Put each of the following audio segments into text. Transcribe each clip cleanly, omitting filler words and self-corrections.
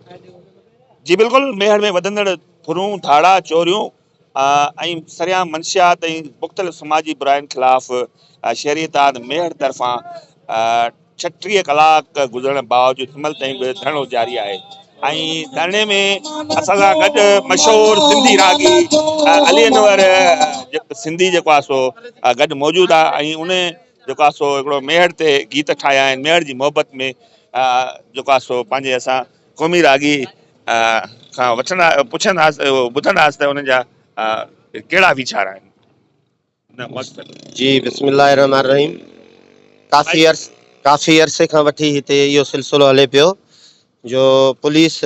جي بلڪل ميهڙ ۾ وڌندڙ ڦرون، ڌاڙا، چوريون ۽ سرعام منشيات ۽ مختلف سماجي براين خلاف شهري اتحاد ميهڙ طرفان 36 ڪلاڪ گذرڻ باوجود هن مهل تائين به ڌرڻو جاري آهي ۽ ڌرڻي ۾ اسان سان گڏ مشهور سنڌي راڳي علي انور سنڌي جيڪو آهي سو گڏ موجود آهي ۽ ان جيڪو آهي سو هڪڙو ميهڙ تي گيت ٺاهيا آهن ميهڙ جي محبت ۾ جيڪو آهي سو پنهنجي اسان قومي راڳي کان وٺندا پڇنداس ٻڌنداس ته انهن جا ڪهڙا ويچار آهن. جي بسم الله الرحمن الرحيم ڪافي عرص ڪافي عرصي کان وٺي هتي اهو سلسلو هلي پيو جو پوليس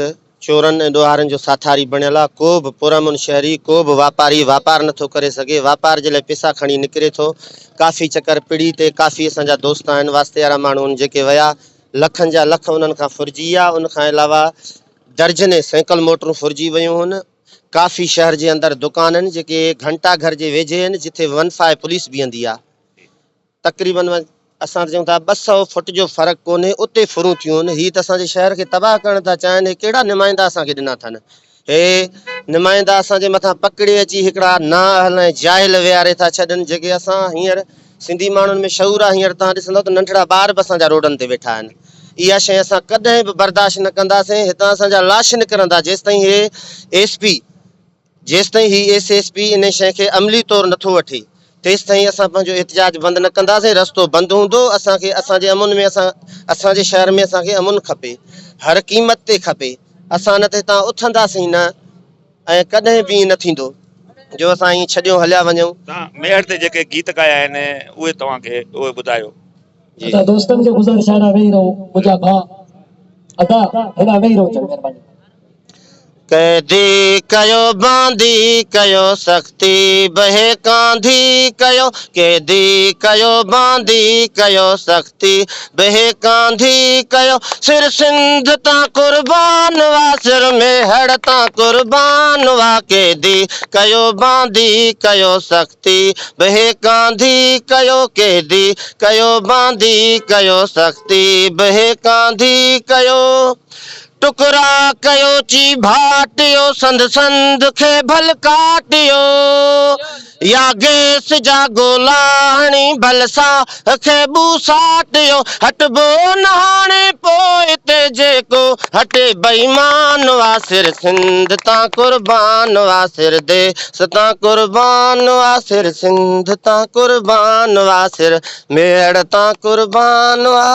چورن ۽ ڏوهارين جو ساٿاري بڻيل آهي ڪو به پرامن شهري ڪو به واپاري واپار نٿو ڪري سگهي واپار جي لاء پيسا کڻي نڪري ٿو ڪافي چڪر پڙي تي ڪافي اسان جا دوست آهن واسطي وارا ماڻهو آهن جيڪي ويا لکن جا لک انهن کان ڦرجي ويا ان کان علاوه درجنين سائيڪل موٽرون ڦرجي ويون هن ڪافي شهر جي اندر دڪان آهن جيڪي گهنٽا گهر جي ويجهي آهن جتي ون فائيو پوليس بيهندي آهي تقريبن اسان چئون ٿا 200 فٽ جو فرق ڪونهي اتي ڦرون ٿيون آهن هي ته اسان جي شهر کي تباهه ڪرڻ ٿا چاهين هي ڪهڙا نمائندا اسان کي ڏنا اٿن هي نمائندا اسان جي مٿان پڪڙي اچي هڪڙا نااهل ۽ جاهل ويهاري ٿا ڇڏن جيڪي اسان هينئر سنڌي ماڻهن ۾ شعور آهي هينئر توهان ڏسندؤ ته ننڍڙا ٻار به اسان جا روڊن تي ويٺا آهن اها شيء اسان ڪڏهن به برداشت نه ڪنداسين هتان اسان جا لاش نڪرندا جيستائين هي ايس پي جيستائين هي ايس ايس پي ان شيء کي عملي طور نٿو وٺي تيستائين اسان پنهنجو احتجاج بند نه ڪنداسين رستو بند هوندو اسان کي اسان جي امن ۾ اسان اسان جي شهر ۾ اسان کي امن کپي هر قيمت تي کپي اسان نه ته هتان اٿنداسين نه ۽ ڪڏهن به ائين نه ٿيندو جو اسان ائين ڇڏيو هليا وڃون. توهان ميهڙ تي جيڪي گيت ڳايا آهن اهي توهان کي اهي ٻڌايو. جي. ادا دوستن کي گذارش آهي هيڏانهن ويهي رهو منهنجا ڀاء ادا هيڏانهن ويهي رهو چڱ مهرباني. قيدي ڪيو باندي ڪيو سختي بهي ڪانڌي ڪيو قيدي ڪيو باندي ڪيو سختي بهي ڪانڌي ڪيو سر سنڌ تان قربان وا سر ميهڙ تان قربان وا قيدي ڪيو باندي ڪيو سختي بهي ڪانڌي ڪيو قيدي ڪيو باندي ڪيو سختي بهي ڪانڌي ڪيو ٽڪرا ڪيو چيڀاٽيو سنڌ سنڌ کي ڀل ڪاٽيو يا گيس جا گولا هڻي ڀل ساهه کي ٻوساٽيو هٽبو نه هاڻي پوئتي جيڪو هٽي بيمان وا سر سنڌ تان قربان وا سر ديس تان قربان وا سر سنڌ تان قربان وا سر ميڙ تان قربان وا.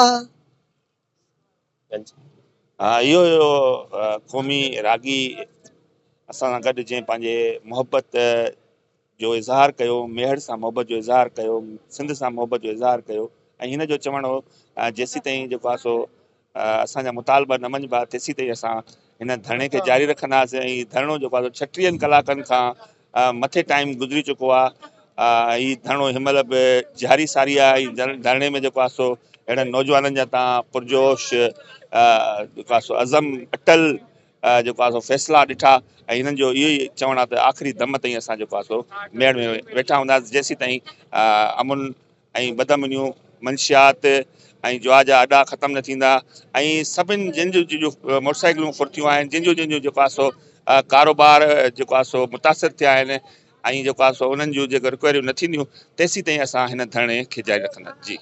ها اهو هيو قومي راڳي اسان سان گڏ جنهن پنهنجي محبت جو اظهار ڪيو ميهڙ سان محبت جو اظهار ڪيو سنڌ سان محبت جو اظهار ڪيو ۽ هن جو چوڻ هو جيسين تائين جيڪو آهي سو اسان جا مطالبا نه مڃبا تيسين تائين اسان هن ڌرڻي کي جاري رکنداسين ۽ ڌرڻو جيڪو آهي 36 ڪلاڪن کان مٿي ٽائيم گذري چڪو آهي هي ڌرڻو هن مهل به جاري ساري آهي ۽ ڌرڻي ۾ جيڪو آهي سو اهڙن نوجوانن جا تان پرجوش جيڪو آهي سو عزم اٽل جيڪو آهي سو فيصلا ڏٺا ۽ هنن جو اهو ئي چوڻ آهي ته آخري دم تائين اسان جيڪو آهي سو ميڙ ۾ ويٺا هونداسين جيسين تائين امن ۽ بدامنيون، منشيات ۽ جوا جا اڏا ختم نه ٿيندا ۽ سڀن جن جون جن جون موٽر سائيڪلون ڦر ٿيون آهن جن جو جن جو جيڪو آهي سو ڪاروبار جيڪو آهي سو متاثر ٿيا آهن ۽ جيڪو آهي سو انهن جون جيڪو رڪوريون نه ٿينديون تيسين تائين اسان هن ڌرڻي کي جاري رکنداسين جي.